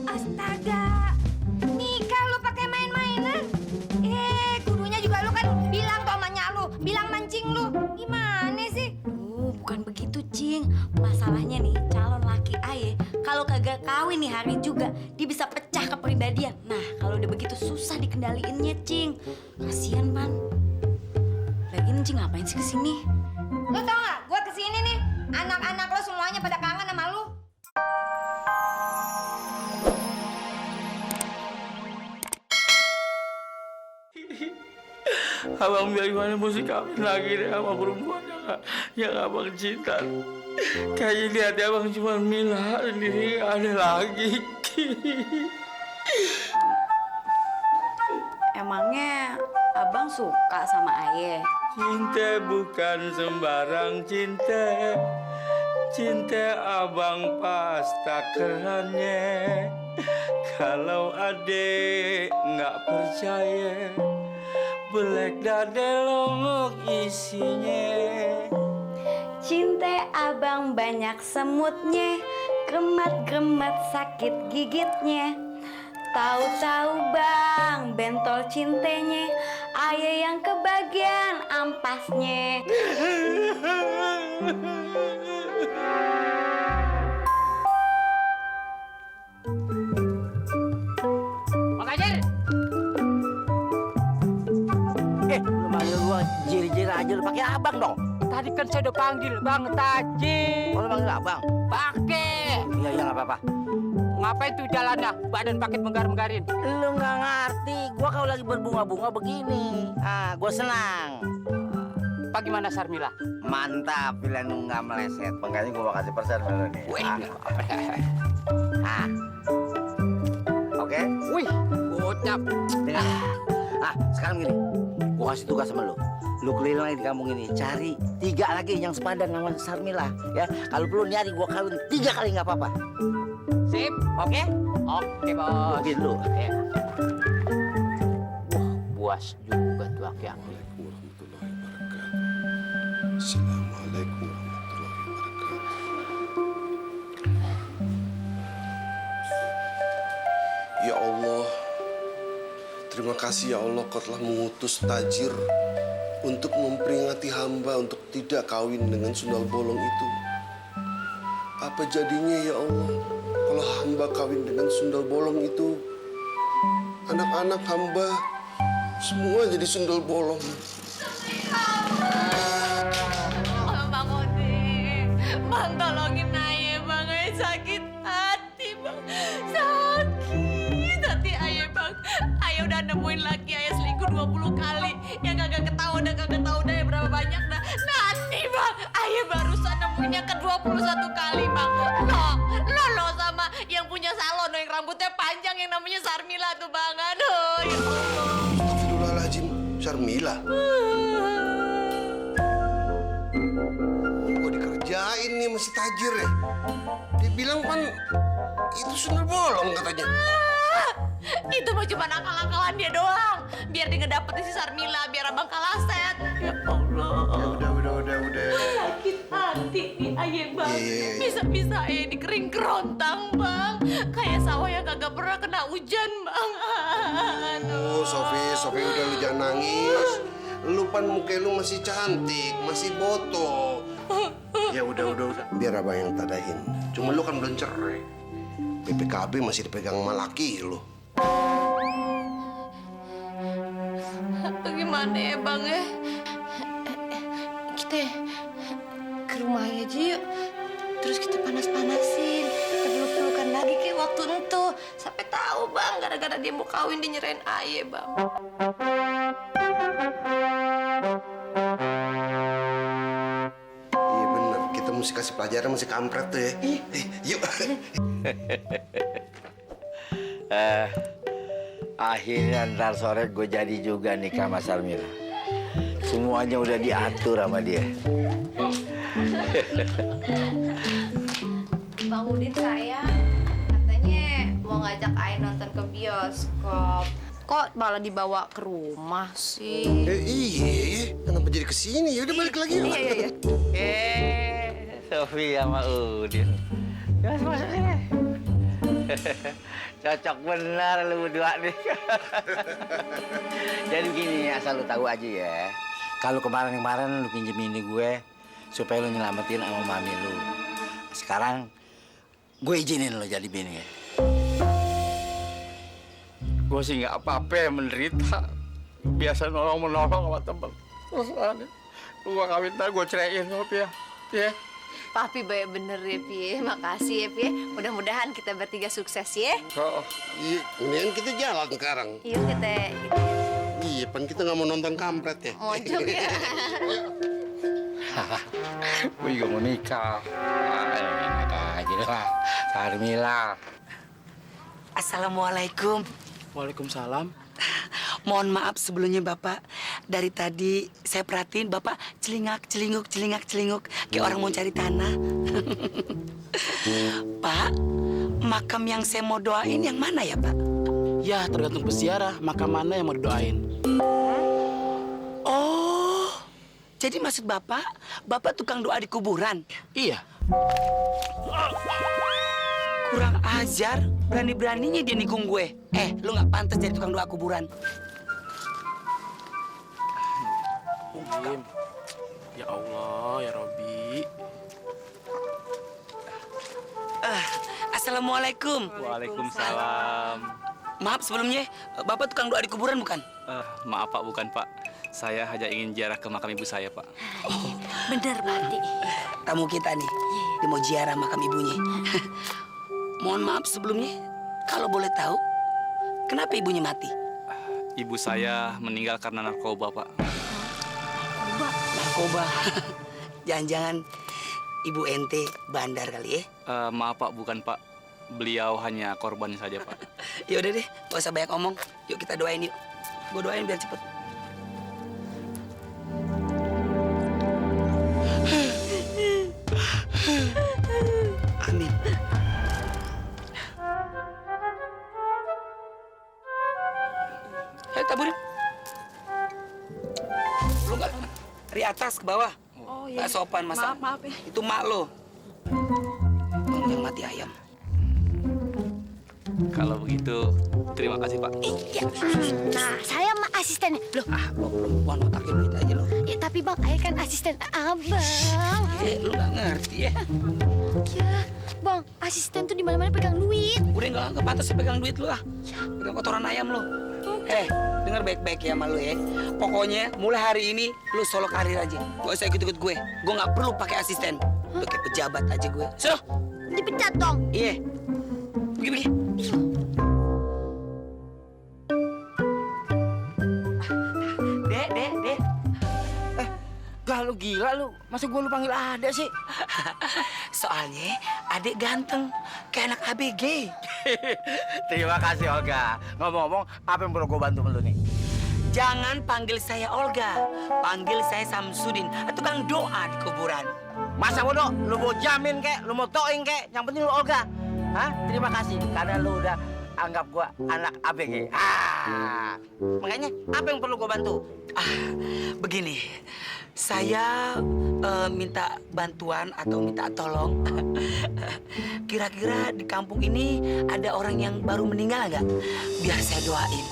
Astaga, nikah lu pakai main-mainan? Gurunya juga lu kan bilang tuh sama nyak lu, bilang mancing lu. Gimana sih? Bukan begitu, Cing. Masalahnya nih, calon laki aye kalau kagak kawin nih hari juga, dia bisa pecah kepribadian. Nah, kalau udah begitu susah dikendaliinnya, Cing. Kasian, Pan. Lagian Cing ngapain sih kesini? Lu tau gak, gua kesini nih, anak-anak lo semuanya pada kangen sama lu. Abang biar gimana mesti kawin lagi deh sama perempuan yang abang cinta. Kayaknya di hati abang cuma Mila sendiri, ada lagi. Emangnya abang suka sama aye? Cinta bukan sembarang cinta. Cinta abang pas takarannya. Kalau adek nggak percaya, belek dadelok isinya. Cinta abang banyak semutnya, gemet-gemet sakit gigitnya. Tahu-tahu bang, bentol cintanya, ayah yang kebagian ampasnya. Bang Hajar! Lu manggil gua jir-jir aja, lu pakai abang dong. Tadi kan saya udah panggil Bang Taji. Oh, lu manggil abang? Pakai. Iya, iya, nggak apa-apa. Ngapain tuh jalannya? Badan paket menggar-menggarin. Lu nggak ngerti, gua kalau lagi berbunga-bunga begini. Gua senang. Bagaimana Sarmila? Mantap, pilihan lu nggak meleset. Makanya gua mau kasih persen sama lu nih. Wih, Oke? wih, gocap. Dengar. Sekarang gini, gua kasih tugas sama lu. Lu keliling lagi di kampung ini, cari 3 lagi yang sepadan sama Sarmila. Ya, kalau perlu nyari gua kawin 3 kali nggak apa-apa. Sip, Oke? oke bos. Oke dulu. Ya. Wah, buas juga tuh aki-aki. Assalamualaikum warahmatullahi wabarakatuh. Ya Allah, terima kasih ya Allah, Kau telah mengutus tajir untuk memperingati hamba untuk tidak kawin dengan sundal bolong itu. Apa jadinya ya Allah kalau hamba kawin dengan sundal bolong itu? Anak-anak hamba semua jadi sundal bolong. Bang Odi, Bang tolongin Aye, Bang. Aye sakit hati, Bang. Sakit hati Aye, Bang. Aye udah nemuin laki Aye selingkuh 20 kali. Yang kagak ketahuan dah berapa banyak dah. Nanti, Bang, Aye barusan nemuinnya ke 21 kali, Bang. Lo sama yang punya salon yang rambutnya panjang yang namanya Sarmila tuh, Bang. Aduh, ya Allah. Astagfirullahaladzim, Sarmila. Kok dikerjain nih masih tajir ya? Dia bilang Pan itu sundal bolong katanya. Itu mah cuma akal-akalan dia doang. Biar dia ngedapetin si Sarmila, biar abang kalah set. Ya Allah. Ya udah. Sakit hati nih Aye, Bang. Iya. Bisa-bisa Aye dikering kerontang, Bang. Kayak sawah yang kagak pernah kena hujan, Bang. Oh, Sofi udah lu jangan nangis. Lu Pan muka lu masih cantik, masih boto. Ya udah. Biar abang yang tadain. Cuma lu kan belum cerai. BPKB masih dipegang sama laki lu. Bagaimana ya, Bang ya? Kita ke rumah Aye aja yuk. Terus kita panas-panasin. Peluk-pelukan lagi kayak waktu itu. Sampai tahu, Bang, gara-gara dia mau kawin dia nyerain Aye, Bang. Iya bener, kita mesti kasih pelajaran masih kampret tuh ya. Yuk. Akhirnya ntar sore gue jadi juga nikah sama Sarmila. Semuanya udah diatur sama dia. Bang Udin sayang, katanya mau ngajak Aye nonton ke bioskop. Kok malah dibawa ke rumah sih? Iya. Kenapa jadi kesini? Ya udah balik lagi yuk. Iya. Sofi sama Udin. Ya, masuk sini. Cocok benar lu berdua nih. Jadi begini, asal lu tahu aja ya. Kalau kemarin-kemarin lu pinjemin ini gue supaya lu nyelamatin sama mami lu. Sekarang gue izinin lu jadi bini ya. Gue sih nggak apa-apa yang menderita. Biasa nolong-menolong sama temen. Terus aneh. Gue kawin ntar gue ceraiin sama Pia. Ya. Papi baik bener ya, Pi. Makasih ya, Pi. Mudah-mudahan kita bertiga sukses ya. Oh. Iya, mendingan kita jalan sekarang. Yuk kita Iya, pan kita nggak mau nonton kampret ya. mojok ya. Gue juga mau nikah. Enak aja lah, Sarmila. Assalamualaikum. Waalaikumsalam. Mohon maaf sebelumnya Bapak. Dari tadi saya perhatiin Bapak celingak-celinguk kayak orang mau cari tanah. Pak, makam yang saya mau doain yang mana ya Pak? Ya, tergantung peziarah, makam mana yang mau didoain. Oh, jadi maksud Bapak tukang doa di kuburan? Iya. Kurang ajar, berani-beraninya dia nikung gue. Lu nggak pantas jadi tukang doa kuburan. Im. Ya Allah, ya Robi. Assalamualaikum. Waalaikumsalam. Maaf sebelumnya, Bapak tukang doa di kuburan bukan? Maaf Pak, bukan Pak. Saya hanya ingin ziarah ke makam ibu saya, Pak. Bener, Pati. Tamu kita nih, dia mau ziarah makam ibunya. Mohon maaf sebelumnya, kalau boleh tahu, kenapa ibunya mati? Ibu saya meninggal karena narkoba, Pak. Narkoba. Jangan-jangan ibu ente bandar kali ya? Maaf Pak, bukan Pak. Beliau hanya korban saja, Pak. Ya udah deh, gak usah banyak omong. Yuk kita doain yuk. Gue doain biar cepet. Amin. Ayo taburin. Lu nggak dari atas ke bawah. Oh Nggak sopan masa. Maaf ya. Itu mak lo. Kamu yang mati ayam. Kalau begitu, terima kasih, Pak. Iya. Nah, saya mah asistennya. Loh, Lo perempuan otaknya duit aja lo. ya, tapi Bang, saya kan asisten abang. Lu nggak ngerti ya. Ya, Bang, asisten tuh di mana-mana pegang duit. Udah nggak pantas sih pegang duit lu ah. Pegang kotoran ayam lo. Dengar baik-baik ya sama lu ya. Pokoknya mulai hari ini lu solo karir aja. Gak usah ikut-ikut gue. Gue nggak perlu pakai asisten. Lu kayak pejabat aja gue. Suruh. Dipecat dong. Iya. Pergi. Dek. Gak lu gila lu, masa gua lu panggil Ade sih? Soalnya adek ganteng, kayak anak ABG. Terima kasih Olga. Ngomong-ngomong, apa yang perlu gua bantu lu nih? Jangan panggil saya Olga, panggil saya Samsudin, tukang doa di kuburan. Masa bodoh, lu mau jamin kek, lu mau toing kek, yang penting lu Olga. Hah? Terima kasih karena lu udah anggap gua anak ABG. Makanya apa yang perlu gua bantu? Begini, saya minta bantuan atau minta tolong. Kira-kira di kampung ini ada orang yang baru meninggal nggak? Biar saya doain.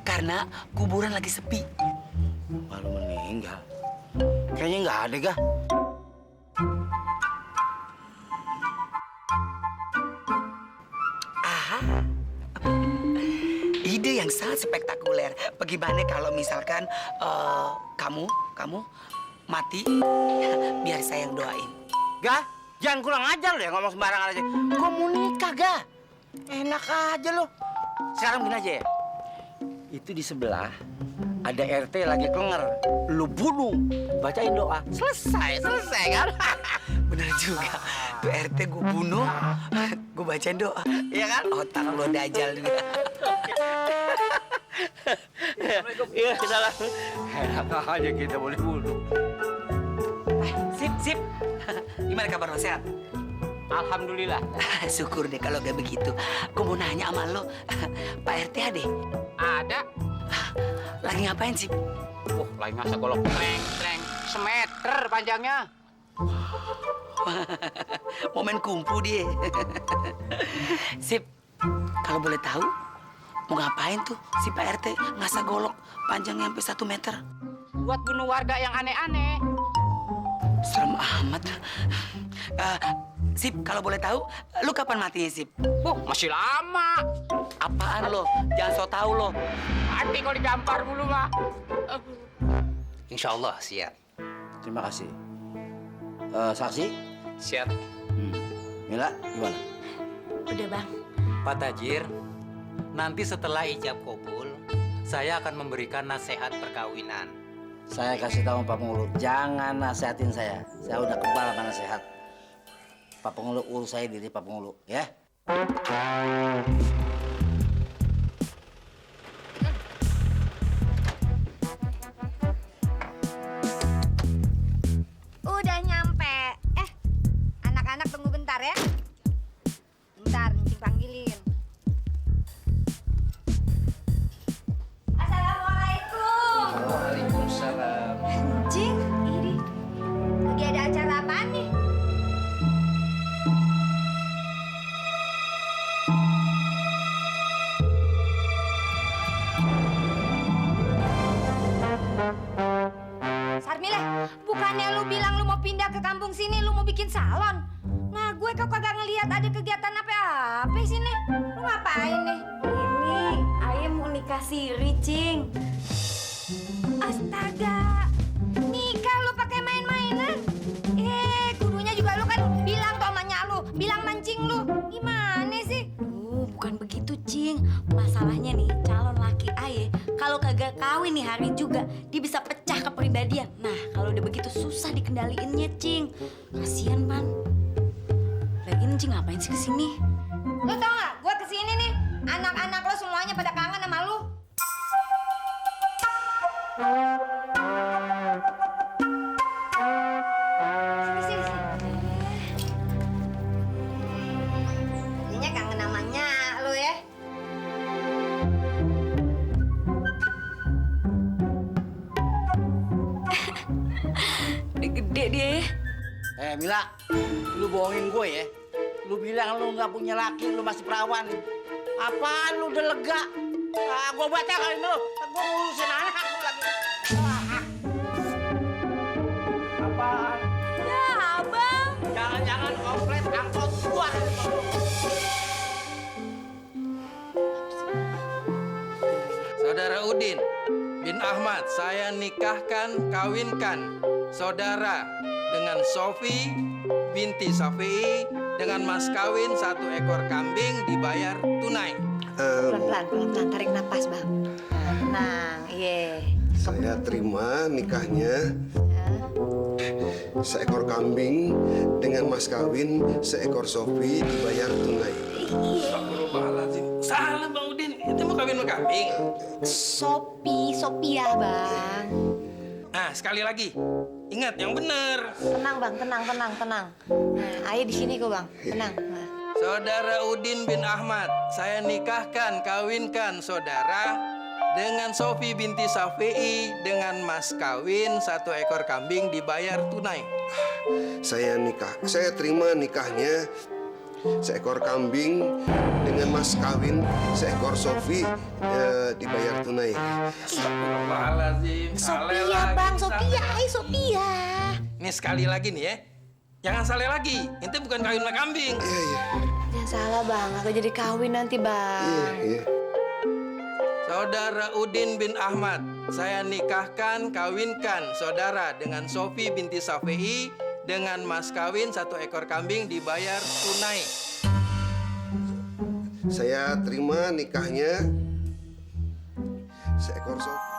Karena kuburan lagi sepi. Baru meninggal? Kayaknya nggak ada, Gah. Ide yang sangat spektakuler. Bagaimana kalau misalkan kamu mati, biar saya yang doain. Gah, jangan kurang ajar lu ya ngomong sembarangan aja. Gua mau nikah, Gah. Enak aja lu. Sekarang gini aja ya. Itu di sebelah ada RT lagi kenger. Lu bunuh, bacain doa. Selesai kan? Bener juga. Tuh RT gue bunuh, gue bacain doa. Iya kan? Otak lo dajal dia. Iya, salah. Enak aja kita boleh bunuh. Sip. Gimana kabar lo, sehat? Alhamdulillah. Syukur deh kalau gak begitu. Gue mau nanya sama lo, Pak RT ada? Ada. Lagi ngapain sih? Lagi ngasah golok treng, semeter panjangnya. Mau main kumpu dia. Sip, kalau boleh tahu, mau ngapain tuh si Pak RT ngasah golok panjangnya sampai 1 meter? Buat bunuh warga yang aneh-aneh. Serem amat. Sip, kalau boleh tahu, lu kapan matinya, Sip? Masih lama. Apaan lo? Jangan so tau lo. Mati kalau digampar mulu mah. Insya Allah siap. Terima kasih. Saksi? Siap. Mila, gimana? Udah bang. Pak Tajir, nanti setelah ijab kabul, saya akan memberikan nasihat perkawinan. Saya kasih tahu Pak Pengelut, jangan nasihatin saya. Saya udah kebal sama nasihat. Pak Pengelut urus saya diri Pak Pengelut, ya. Udah nyampe. Anak-anak tunggu bentar ya. Bentar, Cing panggilin. Assalamualaikum. Waalaikumsalam. Cing, ini. Lagi ada acara apaan nih? Sarmila, bukannya lu bilang lu mau pindah ke kampung sini, lu mau bikin salon? Nah, gue kok kagak ngelihat ada kegiatan apa-apa sini. Lu ngapain nih? Ini ayah mau nikah siri, Cing. Astaga, nikah lu pakai main-mainan? Kudunya juga lu kan bilang ke omanya lu, bilang mancing lu. Gimana sih? Bukan begitu, Cing. Masalahnya nih, calon laki ayah kalau kagak kawin nih hari juga, dia bisa pecah kepribadian. Nah, kalau udah begitu susah dikendaliinnya, Cing. Kasian, Pan. Lagian Cing ngapain sih kesini? Lu tau gak, gue kesini nih, anak-anak lo semuanya pada kangen sama lu. Sini. Jadinya kangen namanya lu ya. Udah gede dia ya. Mila, lu bohongin gue ya. Lu bilang lu nggak punya laki, lu masih perawan. Apaan lu udah lega? Gue baca kali ini lu. Gue ngurusin anak lu lagi. Apaan? Ya, abang. Jangan-jangan komplit angkot gua. Saudara Udin bin Ahmad, saya nikahkan, kawinkan saudara dengan Sofi binti Safi'i dengan mas kawin 1 ekor kambing dibayar tunai. Pelan-pelan, tarik napas, Bang. Tenang, iya. Saya terima nikahnya. Seekor kambing dengan mas kawin, seekor Sofi dibayar tunai. Astagfirullahaladzim. Salah Bang Udin, itu mau kawin sama kambing. Sophia, Bang. Nah, sekali lagi. Ingat yang benar. Tenang, Bang, tenang. Nah, ayah di sini kok, Bang. Tenang. Nah. Saudara Udin bin Ahmad, saya nikahkan, kawinkan saudara dengan Sofi binti Safi'i dengan mas kawin 1 ekor kambing dibayar tunai. Saya terima nikahnya. Seekor kambing dengan mas kawin, seekor Sofi dibayar tunai. Astagfirullahaladzim. Sophia, Bang, Sophia. Ini sekali lagi nih ya. Jangan salah lagi. Itu bukan kawin sama kambing. Iya. Jangan salah, Bang. Aku jadi kawin nanti, Bang. Iya. Saudara Udin bin Ahmad, saya nikahkan, kawinkan saudara dengan Sofi binti Safi'i dengan mas kawin 1 ekor kambing dibayar tunai. Saya terima nikahnya. Seekor Sofi.